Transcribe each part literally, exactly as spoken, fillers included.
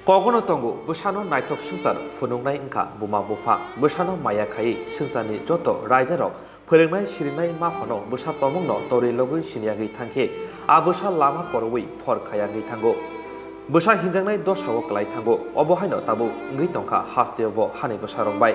Kogono tongo, bwsano naithok swngchar phunuknai wngkha buma bupha. Bwsano maya khaiwi swngcharni joto raidarok phwrwngnai sirinai maphano bwsa tomungno torwi logwi siniyagwi thangkhe a bwsa lama korowi phor khayagwi thango. Bwsa hinjaknai dosao klai thango, obo haino tabuk wngwi tongkha hasteo bo hani bwsarok bai.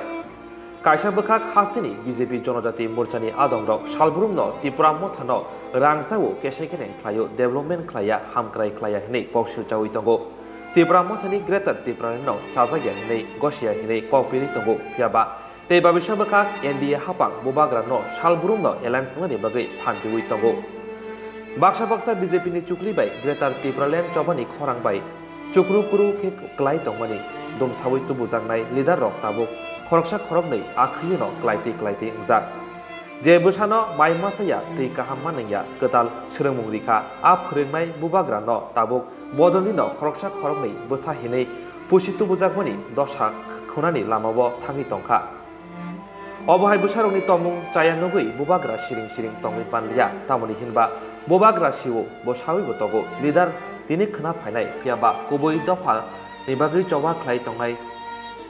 Kaisa bwkhak hasteni B J P Jonojati Morchani adongrok salbrumno Tipra Mothano rang sao kese kereng khlaio, development khlaiya, hamkrai khlaiya hinwi kok silchaui tongo. Tipra Mothani Greater Tipralandno chajakya hinwi gosiya hinwi kok piri tongo, phiyaba tei babisa bwkhak N D A haphang bubagrano salbrumno alliance wngnani bagwi phan riui tongo. Baksa baksa B J P ni chukli bai Greater Tipraland chobani khorang bai chukru kuru khe klai tongmani dumsaui tubujaknai leader rok tabuk khoroksa khoroknwi akhwino klaitwi klaitwi wngjak. Je bwsano mai masaya twi kaham manwngya kwtal swrwngmung rikha, a phwrwngnai bubagrano tabuk bodolnino khoroksa khoroknwi bwsa hinwi pusi tubujakmani dosa khwnani lamao thangwi tongkha. Obo hai bwsarokni tongmung chaya nugwi bubagra siring siring tongwi panliya, tamoni hinba bubagra sio bo sawibo togo, leader tini khwna phainai, phiyaba kubui dopha ni bagwi choba khlai tongnai.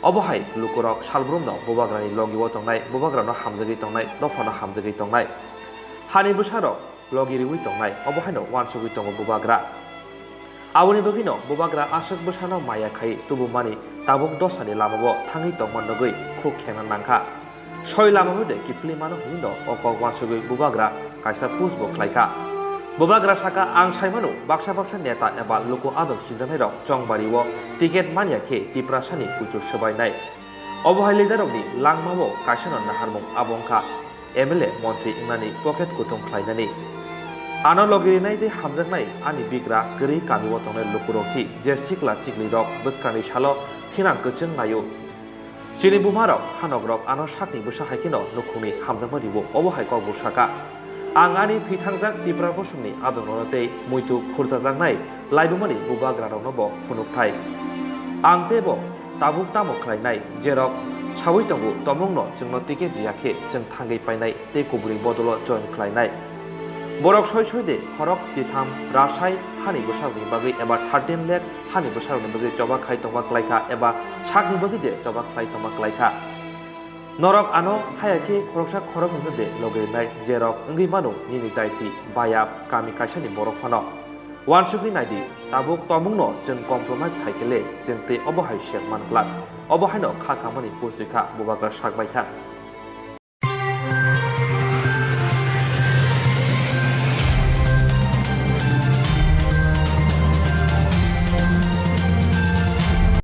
Obo hai lukurok salbrumno bubagrani logio tongnai, bubagrano hamjagwi tongnai, dophano hamjagwi tongnai. Hani bwsarok logi riui tongnai, obo haino uansugui tongo bubagra. Aboni bagwino bubagra aswk bwsano maya khai tubumani tabuk dosani lamao thangwi tongma nugwi khuk khengna nangkha. Soi lamano de kiphilwi mano hwnwi no o kok uansugui bubagra kaisa post bo khlaikha. Bubagra saka, "Ang saimano baksa baksa neta eba luku adong sinjaknairok chongbario ticket manya khe Tiprasani kuitu swbainai." Obo hai leaderrokni langmao kaisano naharmung abo wngkha M L A montri wngnani pocket kutung khlainani. Ano logi rinai tei hamjaknai ani bigra kwrwi kamio tongnai lukurok si je sikla siklirok bwskangni salo thinang kwchwng naio. Chini bumarok, hanokrok ano sakni bwsa hai kheno nukhungni hamjakma rio, obo hai kokbo saka. Ang ani thwi thangjak Tipra bosongni adongrokno tei muitu khurchajaknai laibumani bubagrarokno bo phunukthai. Ang teibo tabuk tamo khlainai, jerok saui tongo, tomungno chwngno ticket riya khe chwng thangwi painai tei kubuni bodolo join khlainai. Borok soi soi de khorok chitham rasai hani bwsarokni bagwi eba thirteen lakh hani bwsarokni bagwi choba khai tongma klaikha eba sakni bagwi de choba khlai tongma klaikha. Norok ano haya khe khoroksa khoroknwino de logi rinai, jerok wngwi mano nini jaiti, bayap, kami kaisani borok phano. Uansugwi naidi, tabuk tomungno chwng compromise khai khe le chwng tei obo hai sep man glak. Obo haino kha kamani post rikha bubagra sak baithang.